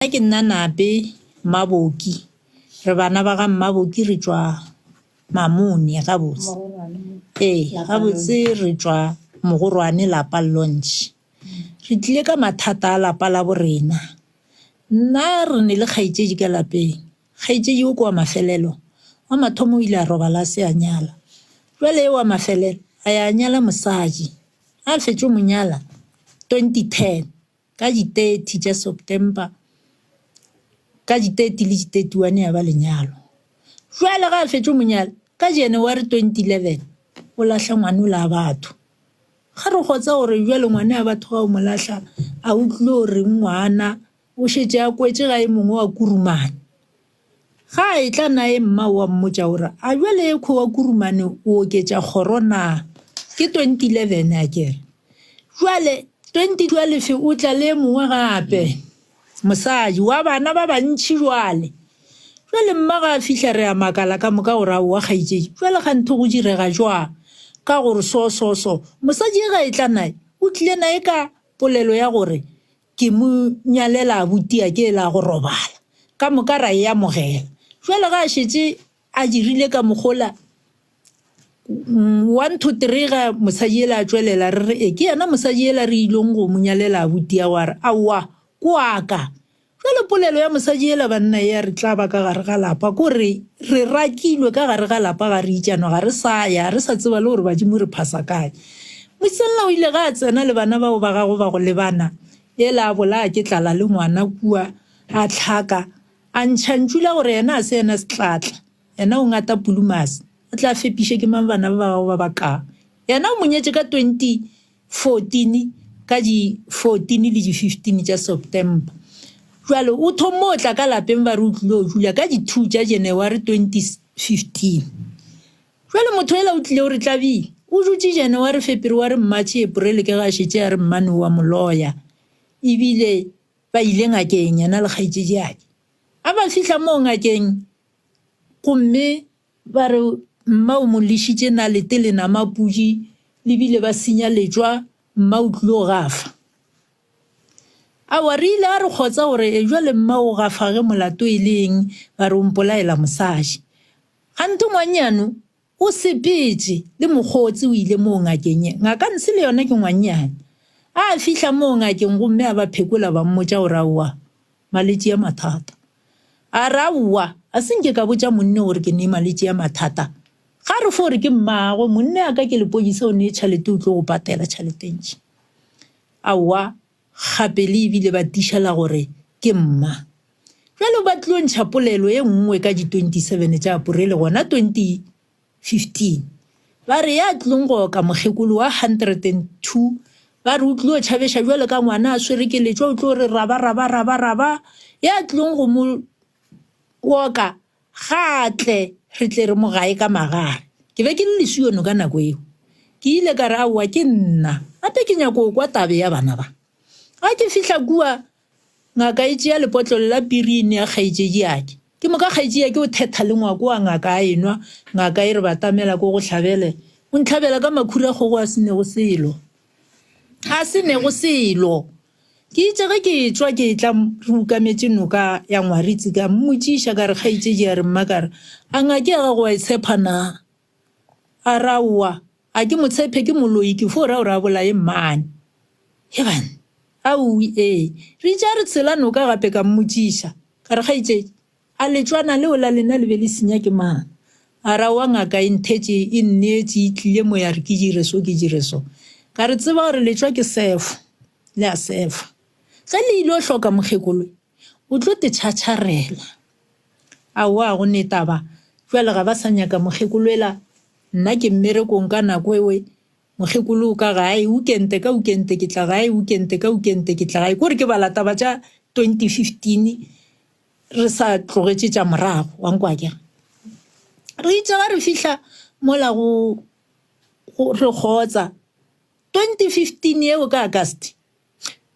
Nna ke nna Nape Mmaboki. Re bana ba ga Mmaboki re tšwa Mamone gabotse. Ee, gabotse re tšwa Mogorwane lapa Lonch. Re tlile ka mathata a lapa la borena. Nna re ne le kgaetšedi ka lapeng. Kgaetšedi o ke wa mafelelo. Wa mathomo o ile a robala a se a nyala. Bjale e wa mafelelo a ya a nyala mosadi. A fetšo mo nyala 2010. Ka di 30 tša September, ka di 30 le di 31 ya ba lenyalo. Jwale ga a fetše mo nyala, ka January 2011 o lahla ngwana o la batho. Ga re kgotsa gore jwale ngwana ya batho ga o mo lahla a o tlile o reng ngwana o šetše a kwetše ga e mongwe wa Kurumane. Ga a etla naye mma o a mmotša o re a jwale e kho wa Kurumane o oketša kgoro na? Ke 2011 akere. Jwale 2012 o tla le e mongwe gape mosadi wa bana ba bantši jwale. Jwale mma ga a fihla re a makala ka moka gore aowa kgaetšedi jwale kganthe go direga jwang ka gore so so so. Mosadi e ga etla naye o tlile naye ka polelo ya gore Ke mo nyalela abuti a ke la go robala. Ka moka ra e amogela. Jwale ga a šetše a dirile ka mokgola, one two three ga mosadi yela a tšwelela re re e ke yena mosadi yela re ilong go mo nyalela abuti ya wa re aowa ke wa ka. Jwale polelo ya mosadi yela banna e ya re tlaba ka gare ga lapa ko re re rakilwe ka gare ga lapa ga re itšano ga re sa ya re sa tseba le gore badimo re phasa kae. Mosella o ile ge a tsena le bana bao ba gagwe ba go lebana, yela a bolaya ke tlala le ngwana kua, a hlaka, a ntšha ntšu la gore yena a se yena setlatla, yena o ngata pulumase, a tla fepiše ke mang bana ba ba gagwe ba ba kaa. Yena o mo nyetše ka 2014 ka di 14 le di 15 tša September. Bjale o thommo o tla ka lapeng ba re o tlile o dula ka di 2 tša January 2015. Bjale motho yola o tlile o re tlabile. O dutše January, February, March, April ke ge a šetše a re mmane o a mo loya. Ebile ba ile ngakeng yena le kgaetšediake. A ba fihla moo ngakeng gomme ba re mma o mo lešitše nalete le namapudi le bile ba senya letšwa mma o tlile o gafa. Aowa re ile a re kgotsa gore e jwale mma o gafa ge molato e le eng ba re o mpolaela mosadi. Kganthe ngwannyano o sepetše le mokgotsi o ile moo ngakeng ye. Ngaka ntshe le yona ke ngwannyane. A fihla moo ngakeng gomme a ba phekola ba mmotša gore aowa maletši a mathata. A re aowa a se nke ka botša monne gore ke ne maletši a mathata. Ga re fo re ke mmagwe monne a ka ke lepodisa o ne tšhalete o tlo go patela tšhalete ntši. Aowa gape le ebile ba tiša la gore ke mma. Bjale ba tlilo ntšha polelo e nngwe ka di 27 tša Aporele gona 2015. Ba re ya tlilong go oka mokgekolo wa 102 ba re o tlilo tšhabeša bjalo ka ngwana a swere ke letšwa o tlo re raba raba raba raba. Ya tlilong go mo oka ga a tle re tle re mo gae ka magare. Ke be ke le lesiono ka nako eo. Ke ile ka re aowa ke nna gape ke nyako go kwa tabe ya bana ba. Ga ke fihla kua Ngaka e tšea lepotlelo la pirini ya kgaetšediake. Ke moka kgaetšediake o thetha le ngwako wa ngaka a enwa. Ngaka e re batamela ko go hlabele. O ntlhabela ka makhura a kgogo a se nego selo. A se nego selo. Ke itše ge ke etšwa ke etla re ukametše noka ya Ngwaritsi ka mmotšiša ka re kgaetšedi a re mma ka re a ngaka ya gago wa e tshepa na? A re aowa A ke mo tshepe ke moloi ke fo ra gore a bolaye mmane. Hebanna! Aowi ee. Re itše a re tshela noka gape ka mmotšiša. Ka re kgaetšedi, a letšwana leo la lena le be le senya ke mang? A re aowa ngaka e nthetše e nneetše e tlile mo ya re ke dire so ke dire so. Ka re tseba gore letšwa ke sefo, le a sefa. Ge le ile o hloka mokgekolo o tlo te tšhatšharela. Aowa ga go ne taba, bjale ga ba sa nyaka mokgekolo ela Nna ke mmerekong ka nako ewe, mokgekolo o ka gae, ukente ka ukente ke tla gae, ukente ka ukente ke tla gae. Kore ke bala taba tša 2015 re sa tlogetše tša morago, wa nkwa akere? Re itše ga re fihla mola go, go re kgotsa 2015 yeo ka August,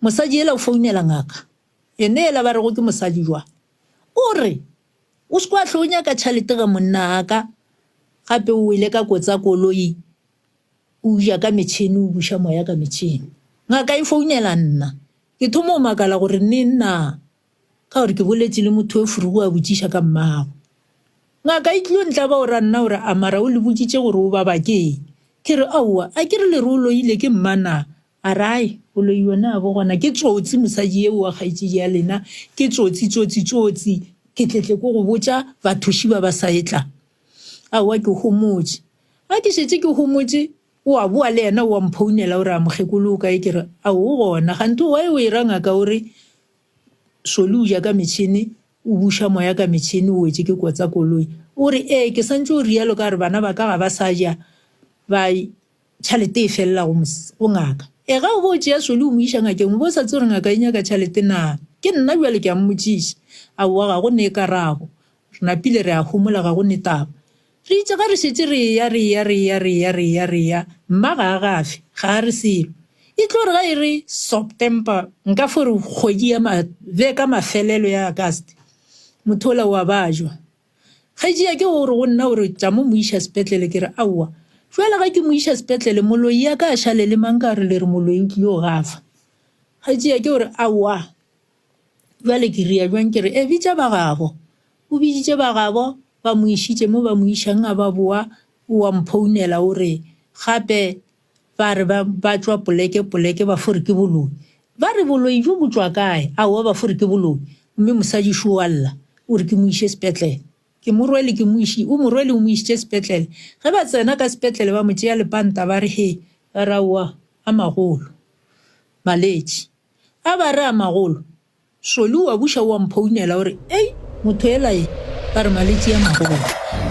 mosadi yela o founela ngaka, ene yela ba rego ke mosadi jwa, o re O se kwa hlwe o nyaka tšhalete ga monna aka, gape o wele ka kotsa koloi, o ja ka metšhene, o buša moya ka metšhene. Ngaka e founela nna. Ke thoma go makala gore neng na. Ka gore ke boletše le motho yo furugu a botšiša ka mmago. Ngaka e tlilo ntlaba o ra nna o re a mara o le botšitše gore o baba ke eng? Ke re aowa a ke re le re o loile ke mma na? A re ai boloi yona a bo gona ke tsotsi mosadi yeo wa kgaetšedi ya lena ke tsotsi tsotsi tsotsi ke tletle ko go botša bathoši ba ba sa etla. Aowa ke homotše. Ga ke šetše ke homotše o a boa le yena o a mphounela o re a mokgekolo o kae ke re ao o gona kganthe why o era ngaka o re Soli o ja ka metšhene, o buša moya ka metšhene, o wetše ke kotsa koloi. O re, Ee, ke santše o realo ka gore bana ba ka ga ba sa ja, ba tšhalete e felela go, go ngaka. E, ga o bo o tšea Soli o mo iša ngakeng, o bo o sa tsebe gore ngaka e nyaka tšhalete na? Ke nna bjale ke a mmotšiša. Aowa, ga go ne karabo. Re napile re a homola, ga go ne taba. Re itše ge re šetše re eya, re eya, re eya, re eya, re eya, re eya, mma ga a gafe, ga a re selo. E tlo re ge e re Soptempa, nka fo re kgwedi ya ma, beka mafelelo ya Agast, motho ola o a bajwa. Kgaetšedi ke o re go nna o re tšamo mo iša sepetlele, ke re aowa. Bjale ge ke mo iša sepetlele, moloi ya ka a šale le mang ka re le re moloi o tlile go gafa. Kgaetšedi ke o re aowa. Bjale ke ria bjang ke re, E bitša ba gabo. O biditše ba gabo, ba mo išitše mo ba mo išang, a ba boa, o a mphounela o re, Gape ba re ba, ba tšwa poleke, poleke, ba fo re ke boloi. Ba re boloi bjo bo tšwa kae? Aowa, ba fo re ke boloi. Gomme mosadi šo o a lla, o re ke mo iše sepetlele. Ke mo rwele ke mo iši, o mo rwele o mo išitše sepetlele. Ge ba tsena ka sepetlele ba mo tšea lepanta ba re, He, ba re aowa, a magolo, maletši. A ba re a magolo, Soli o a buša o a mphounela o re, Ei, motho ela e, ba re maletši a magolo.